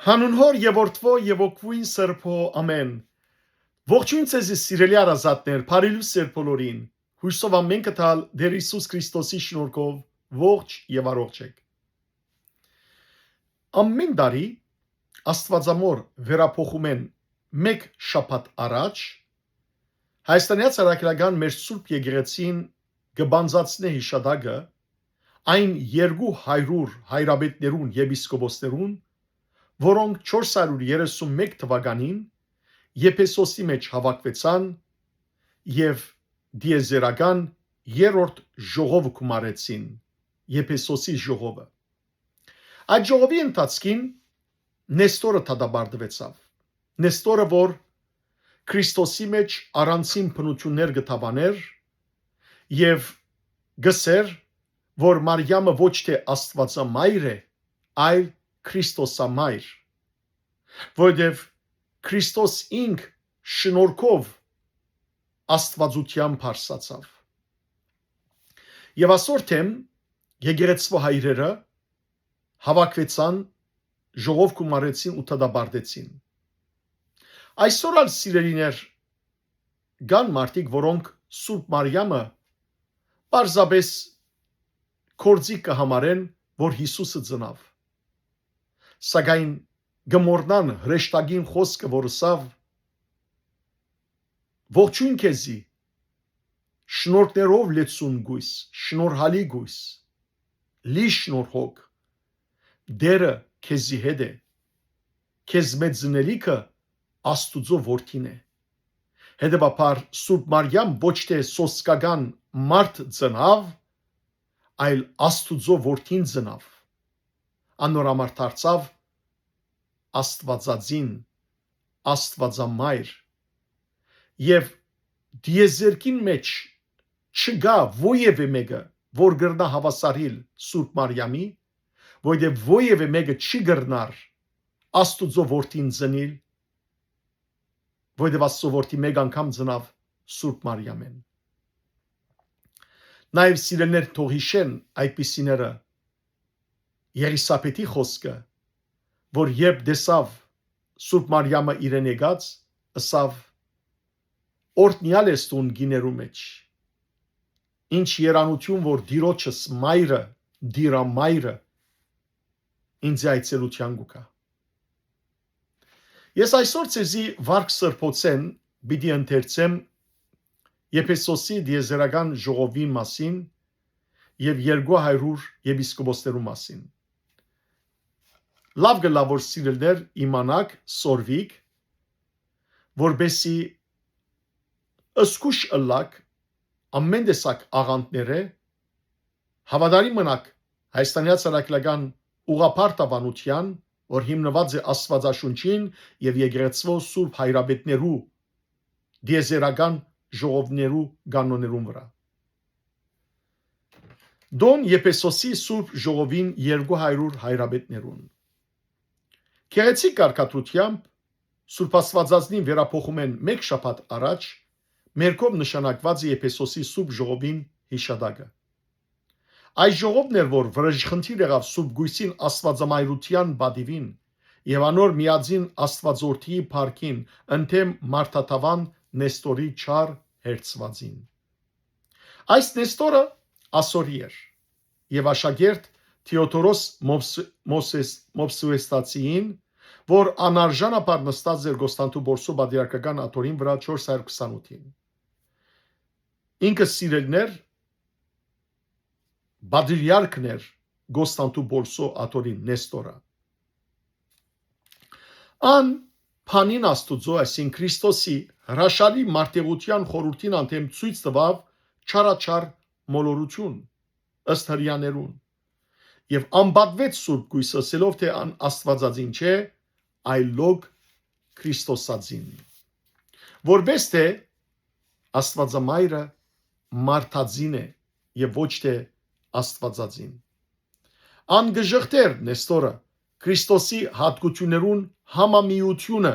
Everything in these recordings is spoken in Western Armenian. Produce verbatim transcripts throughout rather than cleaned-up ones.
Հանուն Հօր եւ Որդւոյ եւ Հոգւոյն Սրբոյ, ամէն։ Ողջոյն ձեզի, սիրելի հարազատներ, բարի լուսեր բոլորին։ Յոյսով ամէնքը թալ Տէր Յիսուս Քրիստոսի շնորհքով ողջ եւ առողջ եք։ Ամէն տարի Աստուածամոր վերափոխումէն մէկ շաբաթ առաջ Հայաստանեայ Առաքելական մեր Սուրբ Եկեղեցին կը պանծացնէ յիշատակը այն երկու հարիւր հայրապետներուն, եպիսկոպոսներուն, որոնք չորս հարիւր երեսուն մէկ թուականին Եփեսոսի մէջ հաւաքուեցան եւ տիեզերական երրորդ ժողովը գումարեցին, Եփեսոսի ժողովը։ Այդ ժողովի ընթացքին Նեստորը դատապարտուեցաւ։ Նեստորը, որ Քրիստոսի մէջ առանձին բնութիւններ կը դաւանէր եւ կ'ըսէր, որ Մարիամը ոչ թէ Աստուածամայր է, այլ Քրիստոսամայր, որովհետեւ Քրիստոս ինք շնորհքով Աստուածութեան բարձրացաւ։ Եւ ասոր դէմ եկեղեցւոյ հայրերը հաւաքուեցան, ժողով գումարեցին ու դատապարտեցին։ Այսօր ալ, սիրելիներ, կան մարդիկ, որոնք Սուրբ Մարիամը պարզապէս գործիք կը համարեն, որ Յիսուսը ծնաւ։ Սակայն կը մոռնան հրեշտակին խօսքը, որ ըսաւ. «Ողջոյն քեզի, շնորհներով լեցուն կոյս, շնորհալի կոյս, լի շնորհ հոգ, Տէրը քեզի հետ է, քեզմէ ծնելիքը Աստուծոյ որդին է»։ Հետեւաբար Սուրբ Մարիամ ոչ թէ սոսկական մարդ ծնաւ, այլ Աստուծոյ որդին ծնաւ։ Անոր համար դարձաւ Աստուածածին, Աստուածամայր։ Եւ տիեզերքին մէջ չկայ որեւէ մէկը, որ կրնայ հաւասարիլ Սուրբ Մարիամի, որովհետեւ որեւէ մէկը չի կրնար Աստուծոյ որդին ծնիլ, որովհետեւ Աստուծոյ որդին մէկ անգամ ծնաւ Սուրբ Մարիամէն։ Նաեւ, սիրելիներ, թող յիշեն այդպիսիները Եղիսաբեթի խօսքը, որ երբ տեսաւ Սուրբ Մարիամը իրեն եկած, ըսաւ. «Օրհնեալ ես դուն կիներու մէջ։ Ինչ երանութիւն, որ Տիրոջս մայրը, Տիրամայրը, ինծի այցելութեան կու գայ»։ Ես այսօր ձեզի վարք սրբոցէն պիտի ընթերցեմ Եփեսոսի տիեզերական ժողովին մասին եւ երկու հարիւր եպիսկոպոսներու մասին։ Լաւ կ'ըլլայ, որ, սիրելիներ, իմանաք, սորվիք, որպէսզի զգոյշ ըլլաք ամէն տեսակ աղանդներէ, հաւատարիմ մնաք Հայաստանեայ Առաքելական ուղղափառ դաւանութեան, որ հիմնուած է Աստուածաշունչին եւ եկեղեցւոյ սուրբ հայրապետներու տիեզերական ժողովներու կանոններուն վրայ։ Տօն Եփեսոսի Սուրբ Ժողովին երկու հարիւր հայրապետներուն։ Գեղեցիկ կարգադրութեամբ Սուրբ Աստուածածնին վերափոխումէն մէկ շաբաթ առաջ մերկով նշանակուած է Եփեսոսի Սուրբ Ժողովին յիշատակը։ Այս ժողովն էր, որ վրեժխնդիր եղաւ Սուրբ Կոյսին Աստուածամայրութեան պատիւին եւ անոր միածին Աստուածորդիի փառքին, ընդդէմ մարդատաւան Նեստորի չար հերձուածին։ Այս Նեստորը ասորի էր եւ աշակերտ Թեոդորոս Մովս-, Մովսես-, Մովսուեստացիին, որ անարժանաբար նստած էր Կոստանդնուպոլսու պատրիարքական աթոռին վրայ չորս հարիւր քսանութին։ Ինքը, սիրելիներ, պատրիարքն էր Կոստանդնուպոլսու աթոռին, Նեստորը։ Ան բանին Աստուծոյ, այսինքն Քրիստոսի հրաշալի մարդեղութեան խորհուրդին անդէմ ցոյց տուաւ չարաչար մոլորութիւն ըստ Հրեաներուն եւ անպատուեց Սուրբ Կոյսը, ըսելով թէ ան Աստուածածին չէ, այլ լոկ Քրիստոսածին։ Որպէս թէ Աստուածամայրը մարդածին է եւ ոչ թէ Աստուածածին։ Ան կը ժխտէր, Նեստորը, Քրիստոսի յատկութիւններուն համամիութիւնը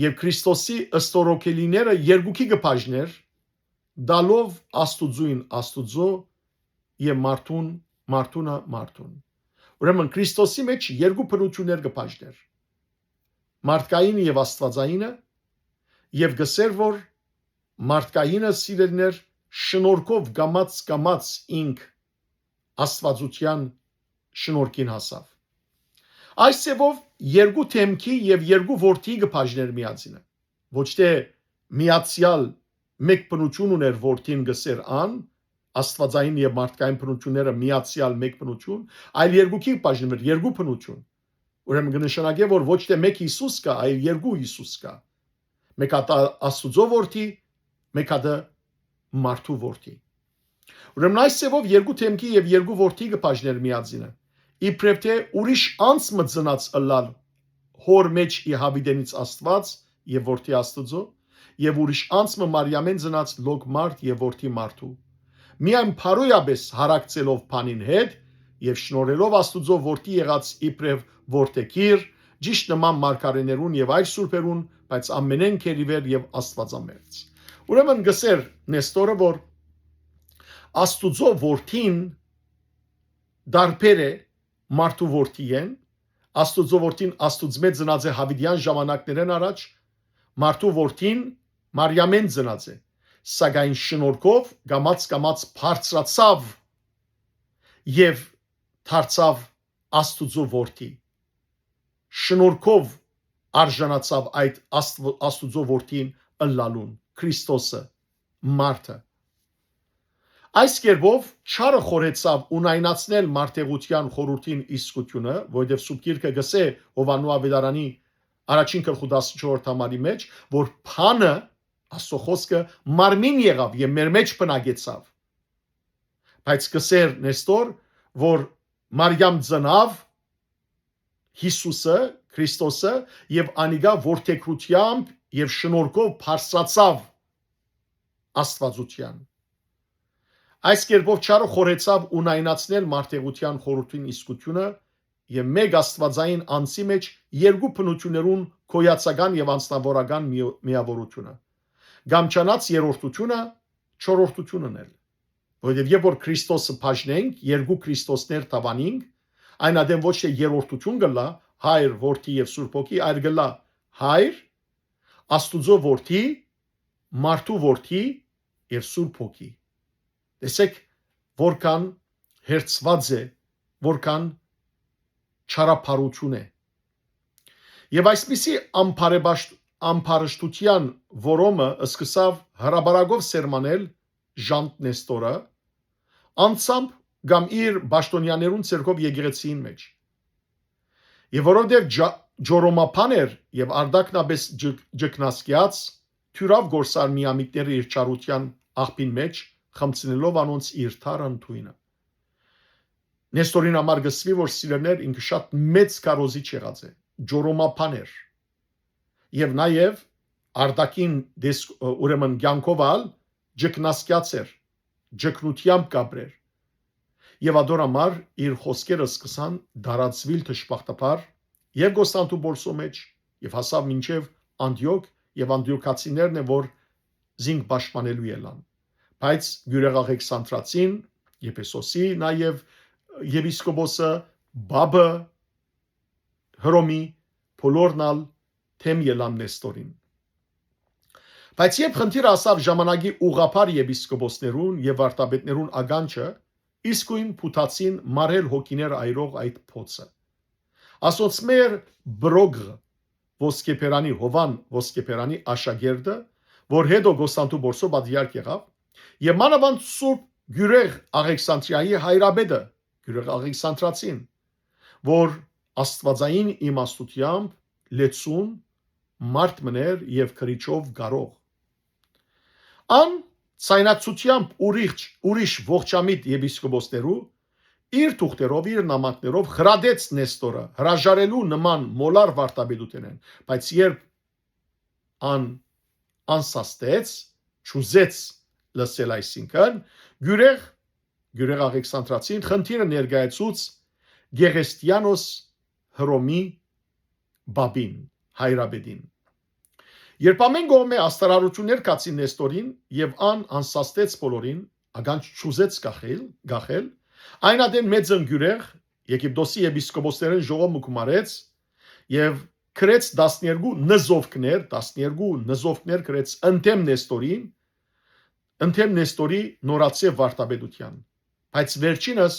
եւ Քրիստոսի ստորոգելիները երկուքի կը բաժնէր, տալով Աստուծոյն Աստուծոյ եւ մարդուն, մարդունը մարդուն։ Ուրեմն Քրիստոսի մէջ երկու բնութիւններ կը բաժներ. մարդկայինը եւ աստուածայինը, եւ կ'ըսէր, որ մարդկայինը, սիրելիներ, շնորհքով կամաց-կամաց ինք աստուածութեան շնորհքին հասաւ։ Այս ձեւով երկու դէմքի եւ երկու որդի կը բաժներ միածինը։ Ոչ թէ միացեալ մէկ բնութիւն ունէր որդին, կ'ըսէր ան, աստուածային եւ մարդկային բնութիւնները միացեալ մէկ բնութիւն, այլ երկուքի բաժնուեր, երկու բնութիւն։ Ուրեմն կը նշանակէ, որ ոչ թէ մէկ Յիսուս կայ, այլ երկու Յիսուս կայ։ Մէկ հատը Աստուծոյ որդի, մէկ հատը մարդու որդի։ Ուրեմն այս ձեւով երկու դէմքի եւ երկու որդի կը բաժներ միածինը, իբրեւ թէ ուրիշ անձ մը ծնած ըլլալ հոր մէջ ի հաւիտենից Աստուած եւ որդի Աստուծոյ, եւ ուրիշ անձ մը Մարիամէն ծնած լոկ մարդ եւ որդի մարդու։ Միայն բարոյապէս յարակցելով բանին հետ եւ շնորհելով Աստուծոյ որդի եղած իբրեւ որդեգիր, ճիշդ նման մարգարէներուն եւ այլ սուրբերուն, բայց ամենէն գերիվեր եւ աստուածամերձ։ Ուրեմն կ'ըսէր Նեստորը, որ Աստուծոյ որդին տարբեր է մարդու որդիէն, Աստուծոյ որդին Աստուծմէ ծնած է հաւիտեան ժամանակներէն առաջ, մարդու որդին Մարիամէն ծնած է, սակայն շնորհքով կամաց-կամաց բարձրացաւ եւ դարձաւ Աստուծոյ որդի։ Շնորհքով արժանացաւ այդ Աստու-, Աստուծոյ որդին ըլլալուն, Քրիստոսը, մարդը։ Այս կերպով չարը խորհեցաւ ունայնացնել մարդեղութեան խորհուրդին իսկութիւնը, որովհետեւ Սուրբ Գիրքը կ'ըսէ Յովհաննու աւետարանի առաջին գլխու տասնչորսերորդ համարի մէջ, որ բանը, Աստուծոյ խօսքը, մարմին եղաւ եւ մեր մէջ բնակեցաւ։ Բայց կ'ըսէր Նեստոր, որ Մարիամ ծնաւ Յիսուսը, Քրիստոսը, եւ անիկա որդեգրութեամբ եւ շնորհքով բարձրացաւ Աստուածութեան։ Այս կերպով չարը խորհեցաւ ունայնացնել մարդեղութեան խորհուրդին իսկութիւնը եւ մէկ աստուածային անձի մէջ երկու բնութիւններուն գոյացական եւ անձնաւորական միա-, միաւորութիւնը, կամ չանաց երրորդութիւնը չորրորդութիւնն էլ։ Որովհետեւ երբ որ Քրիստոսը բաժնենք, երկու Քրիստոսներ դաւանինք, այն ատեն ոչ թէ երրորդութիւն կ'ըլլայ Հայր, Որդի եւ Սուրբ Հոգի, այլ կ'ըլլայ Հայր, Աստուծոյ Որդի, մարդու Որդի եւ Սուրբ Հոգի։ Տեսեք, որքան հերձուած է, որքան չարաբարութիւն է։ Եւ այսպիսի ամբարեբաշտ-, ամբարշտութեան որոմը սկսաւ հրապարակով սերմանել Ժանտ Նեստորը, անձամբ կամ իր պաշտօնեաներուն ձեռքով եկեղեցիին մէջ։ Եւ որովհետեւ ջա-, ջորոմաբան էր եւ արտակնապէս ջկ-, ջկնասկեաց, թիւրաւ կորսար միամիտները իր չարութեան աղբին մէջ, խմցնելով անոնց իր թարն թոյնը։ Նեստորին համար կ'ըսուի, որ սիրելիներ, ինքը շատ մեծ քարոզիչ եղած է, ջորոմաբան էր։ Եւ նաեւ արտաքին դես-, ուրեմն կեանքով ալ ջկնասկեաց էր, ջկնութեամբ կ'ապրեր։ Եւ ատոր համար իր խօսքերը սկսան տարածուիլ դժբախտաբար եւ Կոստանդնուպոլսոյ մէջ, եւ հասաւ մինչեւ Անտիոք, եւ անտիոքացիներն են, որ զինք պաշտպանելու ելան։ Բայց Գիւրեղ Աղեքսանդրացին, Եփեսոսի նաեւ եպիսկոպոսը, Պապը, Հռոմի, բոլորն ալ դէմ ելան Նեստորին։ Բայց երբ խնդիրը հասաւ ժամանակի ուղղափառ եպիսկոպոսներուն եւ վարդապետներուն ականջը, իսկոյն փութացին մարել հոգիներ այրող այդ փոցը։ Ասոնց մեր Բրոգ Ոսկեբերանի, Հովան Ոսկեբերանի աշակերտը, որ հետո Կոստանդնուպոլսոյ պատրիարք եղաւ, եւ մանաւանդ Սուրբ Գիւրեղ Աղեքսանդրիայի հայրապետը, Գիւրեղ Աղեքսանդրացին, որ աստուածային իմաստութեամբ լեցուն մարդ մըն էր եւ գրիչով կարող։ Ան ցայնակցութեամբ ուրիշ, ուրիշ ողջամիտ եպիսկոպոսներու իր թուղթերով, իր նամակներով խրատեց Նեստորը հրաժարելու նման մոլար վարդապետութենէն, բայց երբ ան անսաստեց, չուզեց լսել, այսինքն, Գիւրեղ, Գիւրեղ Աղեքսանդրացին խնդիրը ներկայացուց Գեղեստիանոս Հռոմի Պապին, հայրապետին։ Երբ ամէն կողմէ աստարարութիւններ գացին Նեստորին եւ ան անսաստեց բոլորին, ականջ չուզեց կախել, գախել, այն ատեն մեծն Գիւրեղ Եգիպտոսի եպիսկոպոսներէն ժողով մը գումարեց եւ գրեց տասներկու նզովքներ, տասներկու նզովքներ գրեց ընդդեմ Նեստորին, ընդդեմ Նեստորի նորաձեւ վարդապետութեան։ Բայց վերջինս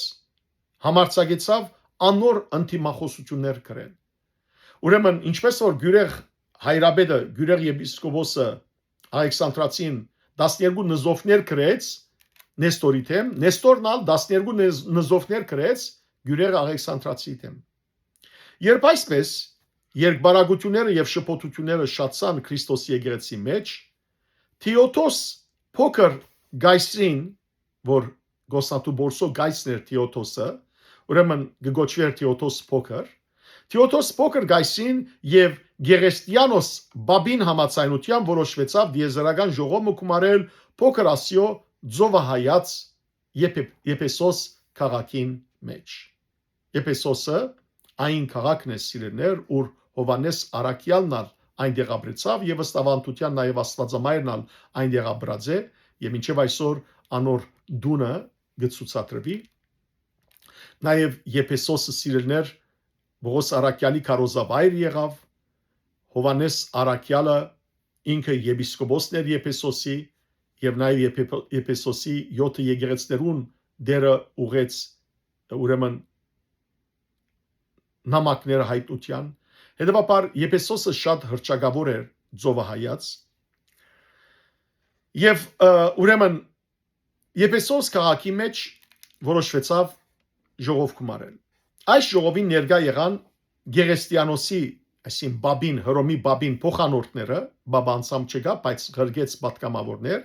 համարձակեցաւ անոր ընդդիմախօսութիւններ գրել։ Ուրեմն, ինչպես որ գիւրեղ հայրապետը, գիւրեղ եպիսկոպոսը Ալեքսանդրացին տասներկու նզովքներ գրեց Նեստորի դէմ, Նեստորն ալ տասներկու նզ-, նզովքներ գրեց գիւրեղ Ալեքսանդրացի դէմ։ Երբ այսպես երկբարակութիւնները եւ շփոթութիւնները շատցան Քրիստոսի եկեղեցի մէջ, Թեոդոս փոքր կայսրին, որ Կոստանդնուպոլսոյ կայսրն էր Թեոդոսը, ուրեմն կը կոչուէր Թեոդոս փոքր, Թեոդոս փոքր կայսրին եւ Գեղեստիանոս պապին համաձայնութեան որոշուեցաւ տիեզերական ժողով մը գումարել Փոքր Ասիոյ ծովահայաց Եփ-, Եփեսոս քաղաքին մէջ։ Եփեսոսը այն քաղաքն է, սիրելիներ, ուր Յովհաննէս Առաքեալն ալ այնտեղ ապրեցաւ եւ ըստ աւանդութեան նաեւ Աստուածամայրն ալ այնտեղ ապրած է եւ մինչեւ այսօր անոր տունը կը ցուցադրուի։ Նաեւ Եփեսոսը, սիրելիներ, Պողոս Առաքեալի քարոզավայր եղաւ, Յովհաննէս Առաքեալը ինքը եպիսկոպոսն էր Եփեսոսի եւ նաեւ Եփ-, Եփեսոսի եօթը եկեղեցներուն դերը ուղեց, ուրեմն նամակները հայտնութեան։ Հետեւաբար Եփեսոսը շատ հռչակաւոր էր ծովահայաց։ Եւ, ը, ուրեմն Եփեսոս քաղաքի մէջ որոշուեցաւ ժողով գումարել։ Այս ժողովին ներկայ եղան Գեղեստիանոսի, այսինքն պապին, Հռոմի պապին փոխանորդները, պապը անձամբ չկայ, բայց ղրկեց պատգամաւորներ,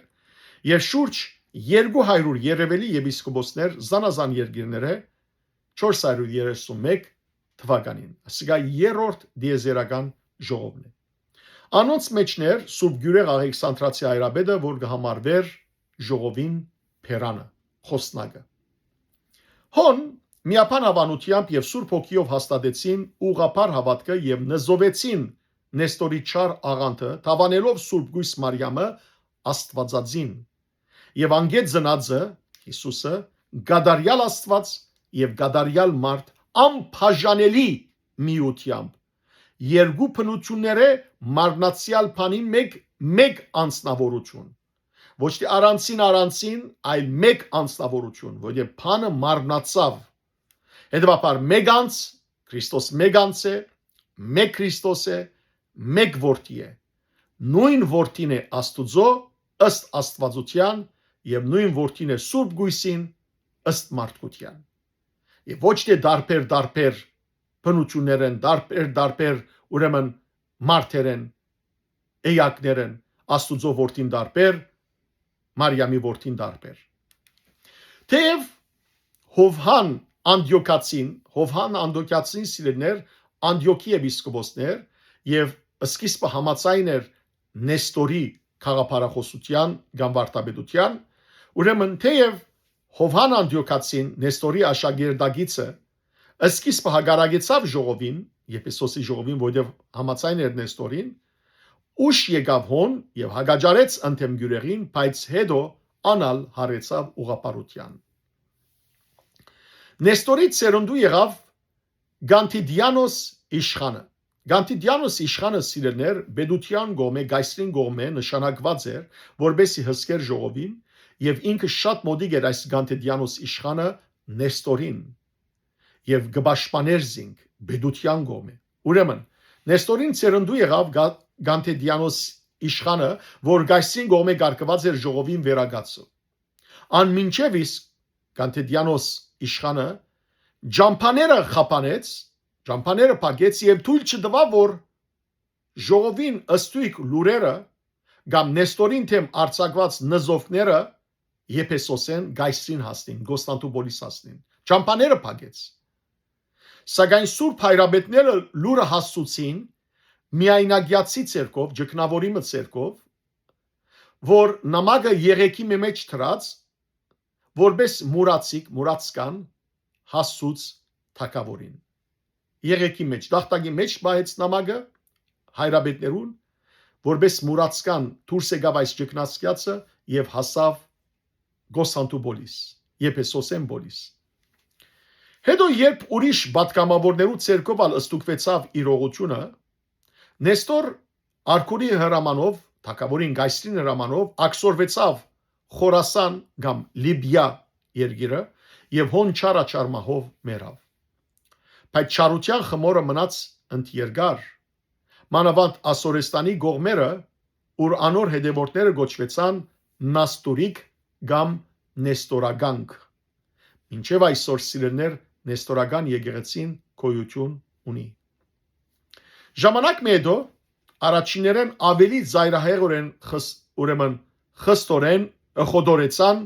եւ շուրջ երկու հարիւր երեւելի եպիսկոպոսներ զանազան երկիրներէ, չորս հարիւր երեսուն մէկ թուականին։ Ասիկա երրորդ տիեզերական ժողովն է։ Անոնց մէջն էր Սուրբ Գիւրեղ Աղեքսանդրացի հայրապետը, որ կը համարուէր ժողովին բերանը, խօսնակը։ Հոն միաբան հաւանութեամբ եւ Սուրբ Հոգիով հաստատեցին ուղղափառ հաւատքը եւ նզովեցին Նեստորի չար աղանդը, դաւանելով Սուրբ Կոյս Մարիամը Աստուածածին։ Եւ անկէ ծնածը, Յիսուսը, կատարեալ Աստուած եւ կատարեալ մարդ անբաժանելի միութեամբ, երկու բնութիւններէ մարմնացեալ բանին մէկ, մէկ անձնաւորութիւն։ Ոչ թէ առանձին, առանձին, այլ մէկ անձնաւորութիւն, որտեղ բանը մարմնացաւ։ Հետեւաբար մէկ անձ, Քրիստոս մէկ անձ է, մէկ Քրիստոս է, մէկ Որդի է։ Նոյն Որդին է Աստուծոյ ըստ Աստուածութեան եւ նոյն Որդին է Սուրբ Կոյսին ըստ մարդկութեան։ Եւ ոչ թէ տարբեր, տարբեր բնութիւններէն, տարբեր, տարբեր, ուրեմն մարդերէն, էակներէն, Աստուծոյ Որդին տարբեր, Մարիամի Որդին տարբեր։ Թեեւ Յովհան Անտիոքացին, Յովհան Անտիոքացին, սիրելիներ, Անտիոքի եպիսկոպոսներ եւ սկիզբը համաձայն էր Նեստորի գաղափարախօսութեան կամ վարդապետութեան, ուրեմն թեեւ Յովհան Անտիոքացին, Նեստորի աշակերտագիծը, սկիզբը հակառակեցաւ ժողովին, Եփեսոսի ժողովին, որտեղ համաձայն էր Նեստորին, ուշ եկաւ հոն եւ հակաճառեց ընդդեմ Գիւրեղին, բայց հետո ան ալ յարեցաւ ուղղափառութեան։ Նեստորի ծերունդու եղաւ Կանտիդիանոս իշխանը։ Կանտիդիանոս իշխանը, սիրելիներ, պետութեան կողմէ, կայսրին կողմէ նշանակուած էր, որպեսզի հսկեր ժողովին, եւ ինքը շատ մօտիկ էր այս Կանտիդիանոս իշխանը Նեստորին եւ կը պաշտպաներ զինք պետութեան կողմէ։ Ուրեմն, Նեստորին ծերունդու եղաւ Գա-, Կանտիդիանոս իշխանը, որ կայսրին կողմէ կարգուած էր ժողովին վերագացը։ Ան մինչեւ իսկ Կանտիդիանոս իշխանը ճամբաները խափանեց, ճամբաները փակեց եւ թոյլ չտուաւ, որ ժողովին ստոյգ լուրերը կամ Նեստորին դէմ արձակուած նզովքները Եփեսոսէն կայսրին հասնին, Կոստանդնուպոլիս հասնին։ Ճամբաները փակեց։ Սակայն Սուրբ Հայրապետները լուրը հասցուցին միայնակեացի ձեռքով, ճգնաւորի մը ձեռքով, որ նամակը եղեգի մը մէջ դրած, որպէս մուրացիկ, մուրացկան հասցուց թագաւորին։ Եղեգի մէջ, տախտակի մէջ պահեց նամակը հայրապետներուն, որպէս մուրացկան դուրս եկաւ այս ճգնացկիացը եւ հասաւ Կոստանդնուպոլիս, Եփեսոսէն Պոլիս։ Հետո երբ ուրիշ պատգամաւորներու ձեռքով ալ ստուգուեցաւ իրողութիւնը, Նեստոր Արքուրի հրամանով, թագաւորին Կայսրին հրամանով, աքսորուեցաւ Խորասան կամ Լիբիա երկիրը եւ հոն չարաչար մահով մեռաւ։ Բայց չարութեան խմորը մնաց ընդերկար, մանաւանդ Ասորեստանի կողմերը, ուր անոր հետեւորդները կոչուեցան Նաստուրիկ կամ Նեստորականք։ Մինչեւ այսօր, սիրելիներ, Նեստորական եկեղեցին գոյութիւն ունի։ Ժամանակ մը յետոյ, առաջիններէն աւելի ծայրահեղօրէն խս-, ուրեմն խստօրէն խոտորեցան,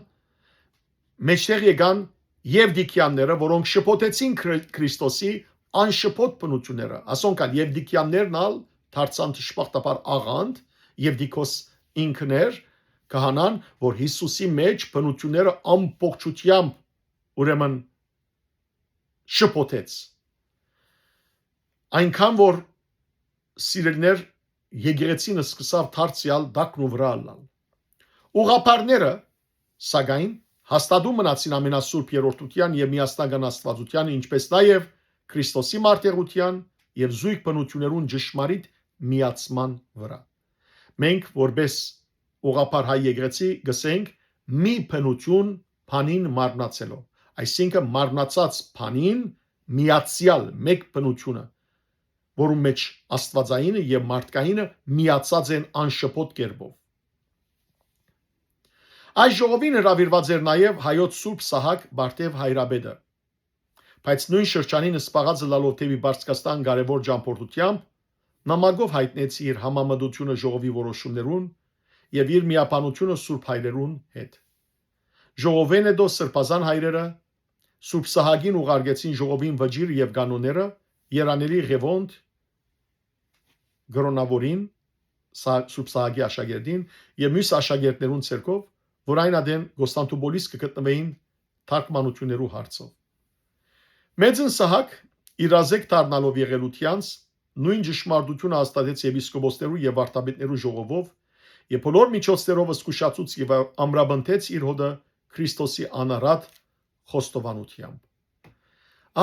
մէջտեղ եկան Եվդիկեանները, որոնք շփոթեցին Քրի-, Քրիստոսի անշփոթ բնութիւնները։ Ասոնք ալ Եվդիկեաններն ալ դարձան դժբախտաբար աղանդ, Եվդիկոս ինքն էր, քահանան, որ Յիսուսի մէջ բնութիւնները ամբողջութեամբ, ուրեմն, շփոթեց։ Այնքան որ, սիրելիներ, եկեղեցին սկսաւ դարձեալ տակն ու վրայ ըլլալ։ Ուղղափառները, սակայն, հաստատուն մնացին ամենասուրբ երրորդութեան եւ միասնական Աստուածութեան, ինչպէս նաեւ Քրիստոսի մարտերութեան եւ զոյգ բնութիւններուն ճշմարիտ միացման վրայ։ Մենք, որպէս ուղղափառ հայ եկեղեցի, կ'ըսենք՝ «մի բնութիւն բանին մարմնացելով», այսինքն՝ մարմնացած բանին միացեալ մէկ բնութիւնը, որուն մէջ աստուածայինը եւ մարդկայինը միացած են անշփոթ կերպով։ Այս ժողովին հրաւիրուած էր նաեւ հայոց Սուրբ Սահակ Բարթեւ հայրապետը, բայց նոյն շրջանին, զբաղած ըլլալով դէպի Պարսկաստան կարեւոր ճամբորդութեամբ, նամակով յայտնեց իր համամտութիւնը ժողովի որոշումներուն եւ իր միաբանութիւնը սուրբ հայրերուն հետ։ Ժողովէն յետոյ սրբազան հայրերը Սուրբ Սահակին ուղարկեցին ժողովին վճիռ եւ կանոնները, երանելի Ղեւոնդ կրօնաւորին, Սա-, Սուրբ Սահակի աշակերտին եւ միւս աշակերտներուն ձեռքով, որ այն ատեն Կոստանդնուպոլիս կը գտնուէին թարգմանութիւններու հարցով։ Մեծն Սահակ, իրազեկ դառնալով եղելութեանց, նոյն ճշմարտութիւնը հաստատեց եպիսկոպոսներու եւ վարդապետներու ժողովով եւ բոլոր միջոցներով զգուշացուց եւ ամրապնդեց իր հօտը Քրիստոսի անարատ խոստովանութեամբ։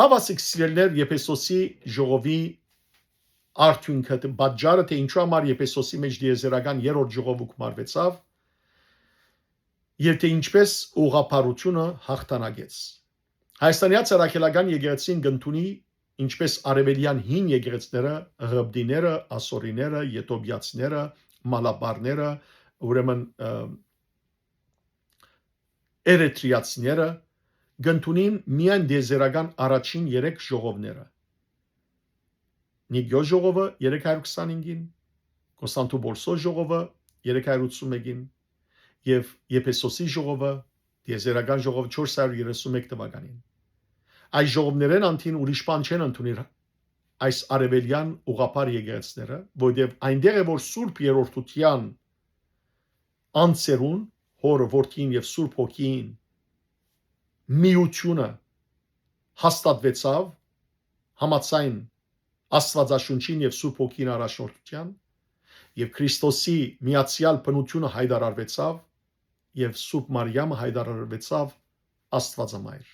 Ահա, սիրելիներ, Եփեսոսի ժողովի արդիւնքը, թե պատճառը, թե ինչու համար Եփեսոսի մէջ տիեզերական երրորդ ժողովը գումարուեցաւ եւ թե ինչպէս ուղղափառութիւնը յաղթանակեց։ Հայաստանեայ Առաքելական եկեղեցին կ'ընդունի, ինչպէս արեւելեան հին եկեղեցիները, Ղպտիները, Ասորիները, Եթովպիացիները, Մալաբարները, ուրեմն, ը, Էրեթրիացիները, կ'ընդունին միայն տիեզերական առաջին երեք ժողովները։ Նիկիոս ժողովը երեք հարյուր քսանհինգին, Կոստանդնուպոլսոյ ժողովը երեք հարյուր ութսունմէկին եւ Եփեսոսի ժողովը, տիեզերական ժողովը, չորս հարյուր երեսունմէկ թուականին։ Այս ժողովներէն անդին ուրիշ բան չեն ընդունիր այս արեւելեան ուղղափառ եկեղեցիները, որտեղ այնտեղ է, որ Սուրբ Երրորդութեան անձերուն, Հօրը, Որդին եւ Սուրբ Հոգին միութիւնը հաստատուեցաւ համաձայն Աստուածաշունչին եւ Սուրբ Հոգին առաջնորդութեան, եւ Քրիստոսի միացեալ բնութիւնը յայտարարուեցաւ, եւ Սուրբ Մարիամը յայտարարուեցաւ Աստուածամայր։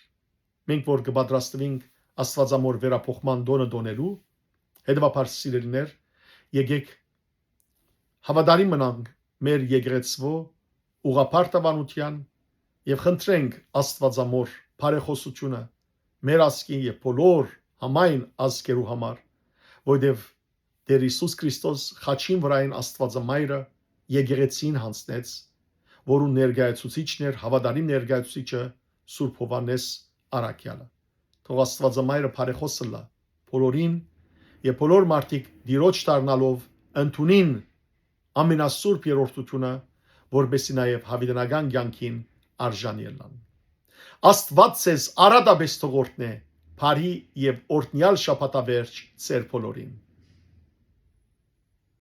Մենք որ կը պատրաստուինք Աստուածամոր վերափոխման տօնը տօնելու, հետեւաբար, սիրելիներ, եկեք հաւատարիմ մնանք մեր եկեղեցւոյ ուղղափառ դաւանութեան եւ խնդրենք Աստուածամոր բարեխօսութիւնը մեր ազգին եւ բոլոր համայն ազգերու համար, որտեւ Տէր Յիսուս Քրիստոս խաչին վրայէն Աստուածամայրը եկեղեցին յանձնեց, որուն ներկայացուցիչն էր հաւատարիմ ներկայացուցիչը Սուրբ Յովհաննէս Առաքեալը։ Թող Աստուածամայրը բարեխօս ըլլայ բոլորին, եւ բոլոր մարդիկ Տիրոջ դառնալով, ընդունին ամենասուրբ երրորդութիւնը, որպեսզի նաեւ յաւիտենական կեանքին արժանի ըլլան։ Աստուած ձեզ արատապէս թող օրհնէ, բարի եւ օրհնեալ շաբաթավերջ ձեր բոլորին։